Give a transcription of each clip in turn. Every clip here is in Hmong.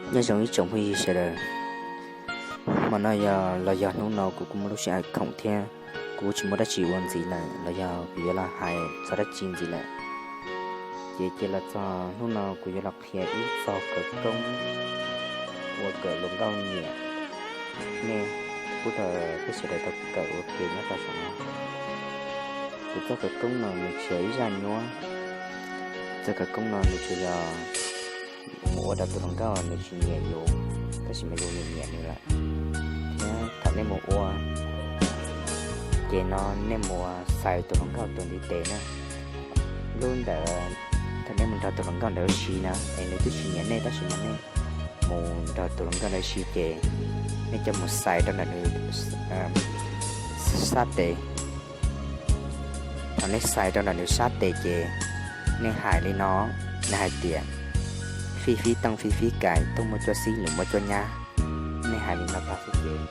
Nyob zoo ib tsoom phooj ywg sawv daws, hmo no yog los yog hnub no kuv kuj muaj lub sij hawm khoom thiab kuv kuj tsis muaj dab tsi ua ntxiv lawm los yog kuv yuav los hais txog dab tsi ntxiv lawm. Ces cia los txog hnub no kuv yuav los qhia ib txog khawv koob ua kom hluas nkauj nyiam nej, pub rau peb sawv daws tau kawm ua ke nyob rau saum no. Kuv txoj khawv koob no nws tsis yog ib zaj nyuab, txoj khawv koob no nws tsuas yog mus ua rau tus hluas nkauj nws tsis nyiam yus, tab sis mas yus nyiam nyiam nws lawm. Thiab thaum nej mus ua ces no nej mus xais tus hluas nkauj tus ntiv tes na. Lub ntawd, thaum nej mus nrog tus hluas nkauj ntawd ua si na es nws twb tsis nyiam nej tab sis mas nej mus nrog tus hluas nkauj ntawd ua si ces nej coj mus xais rau ntawm nws sab tes. Thaum nej xais rau ntawm nws sab tes ces nej hais li no, nej hais tias, fij fib tooj fij fib kais, tooj muaj cuab xib lwm muaj cuab nyab. Nej hais li no tag xwb ces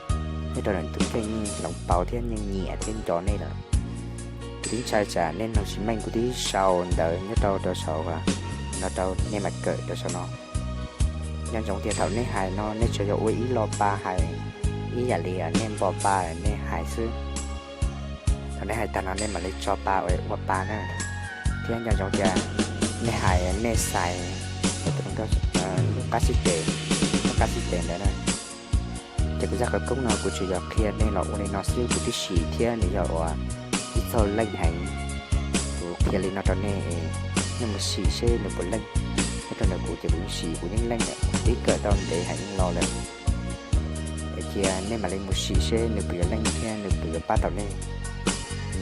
nyob rau ntawm tus kheej yeej hloov pauv thiab yeej nyiam thiab nco nej lawm. Kuv twb ntshai tsam nej mloog tsis meej, kuv twb sau ntawv nyob rau rau saum no rau nej mam kawm rau saum no. Nco ntsoov tias thaum nej hais no nej tsuas yog ua ib lo pa hais, ib yam li nej npo pa nej hais xwb. Thaum nej hais tag no nej mam li tso pa ua pa na. Thiab nco ntsoov tias nej hais nej xais lub qab xib tes, lub qab xib tes ntawd na. Ces kuv zaj khawv koob no kuv tsuas yog qhia nej los ua li no xwb, kuv twb sim thiab nws yog ua ib txoj leej heev. Kuv qhia li no rau nej, nej mus sim seb nws puas leej. Nyob rau ntawm kuv ces kuv yeej sim kuv yeej leej lawm, kuv twb kawm tau ntev heev los lawm. Es cia nej mam li mus sim seb nws puas yuav leej thiab nws puas yuav pab tau nej.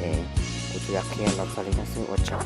Es kuv tsuas yog qhia los txog li no xwb, ua tsaug.